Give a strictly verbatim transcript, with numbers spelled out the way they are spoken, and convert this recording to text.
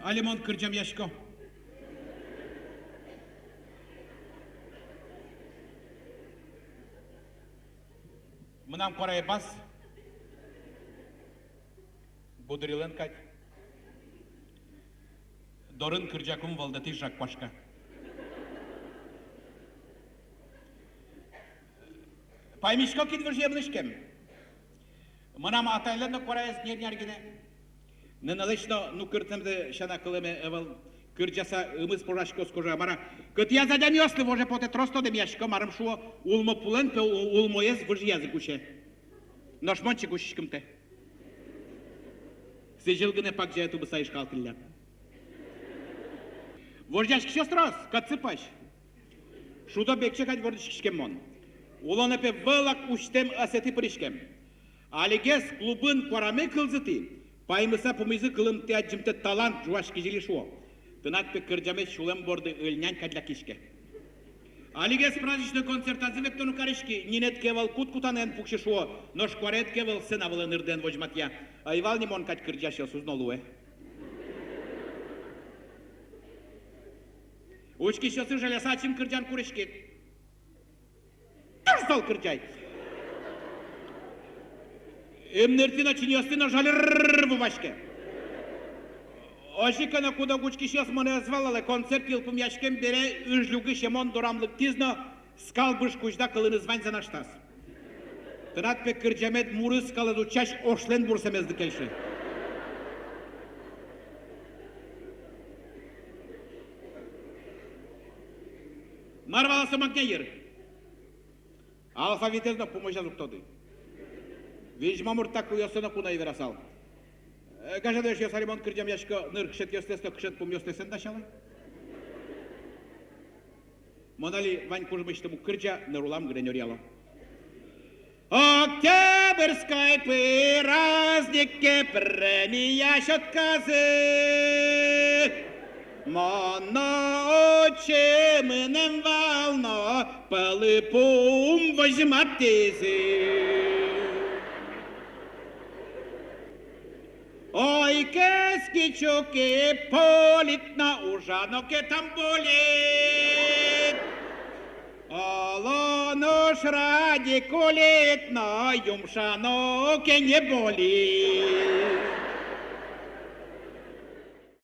Али мон кырӟамъясько. Мынам куарае бас. Гудырилэн кадь. Дорын кырӟакум вӧлдэтӥсь жаг куашка. Паймисько, кин выжые мынӥськем. Мынам атайлэн но куараез ньӧр-ньӧр гинэ. Нэнэлэсь но нукыртэмзэ сяна кылэме ӧвӧл. Кырӟаса ымыз пожаськоз кожа. Мар-а, кытӥяз адямиослы воже потэ, трос тодэмъясько, марым шуо, улмопулэн пе у-, улмоез выжыязы кусе. Нош мон чик усиськымтэ. Сӥзьыл гинэ пагӟае тубыса ишкалтӥллям. Вожъяськисьёс трос, кӧтсы пӧсь. Шудо-бекче кадь вордӥськиськем мон. Улонэ пе вылак усьтэм ӧсэтӥ пыриськем. Алигес клубын куараме кылзытӥ, паймыса пумизы кылымтэ адӟымтэ талант, ӝуась кизили, шуо. Тынад пе кырӟамед сюлэм борды ыльнянь кадь лякиське. Алигес праздничной концертазы вектоно кариськи, нинэд ке ӧвӧл, кут кутанэн пуксьы, шуо, нош куараед ке ӧвӧл, сцена вылэ нырдэен возьматъя. Ӧй вал ни мон кадь кырӟасьёс, уз но луэ. Учкисьёсты жаляса ачим кырӟан куриськид. Туж зол кырӟай. Ымныртӥ но, чиньыостӥ но жаль-р-р-р ву ваське. Озьы ке но куд-ог учкисьёс монэ ӧз валалэ, концерт йылпумъяськем бере Ыжлюгысь Эмон дорам лыктӥз но скал быж кузьда кылыныз ваньзэ наштаз. Тынад пе кырӟамед муры скалэз утчась ошлэн бурсэмезлы кельше. Мар вал со макня йыр? Алфавитэз но пумозяз уг тоды. Визьмо мурт та кылъёссэ ноку но ӧй верасал. Э, гажано эшъёс, али мон кырӟамъясько, ныркышетъёстэс но кышет пумъёстэс эн дасялэ. Мон али вань кужмысьтым уг кырӟа, ныр улам гинэ нюръяло. Октябрьской праздникке премия сётказы. Мон но отчы мынэм вал но, пӧлы пум возьматӥзы. Ой, кескич уке полит но, ужано ке там болит. Оло нош радик улит но, юмшано ке не болит.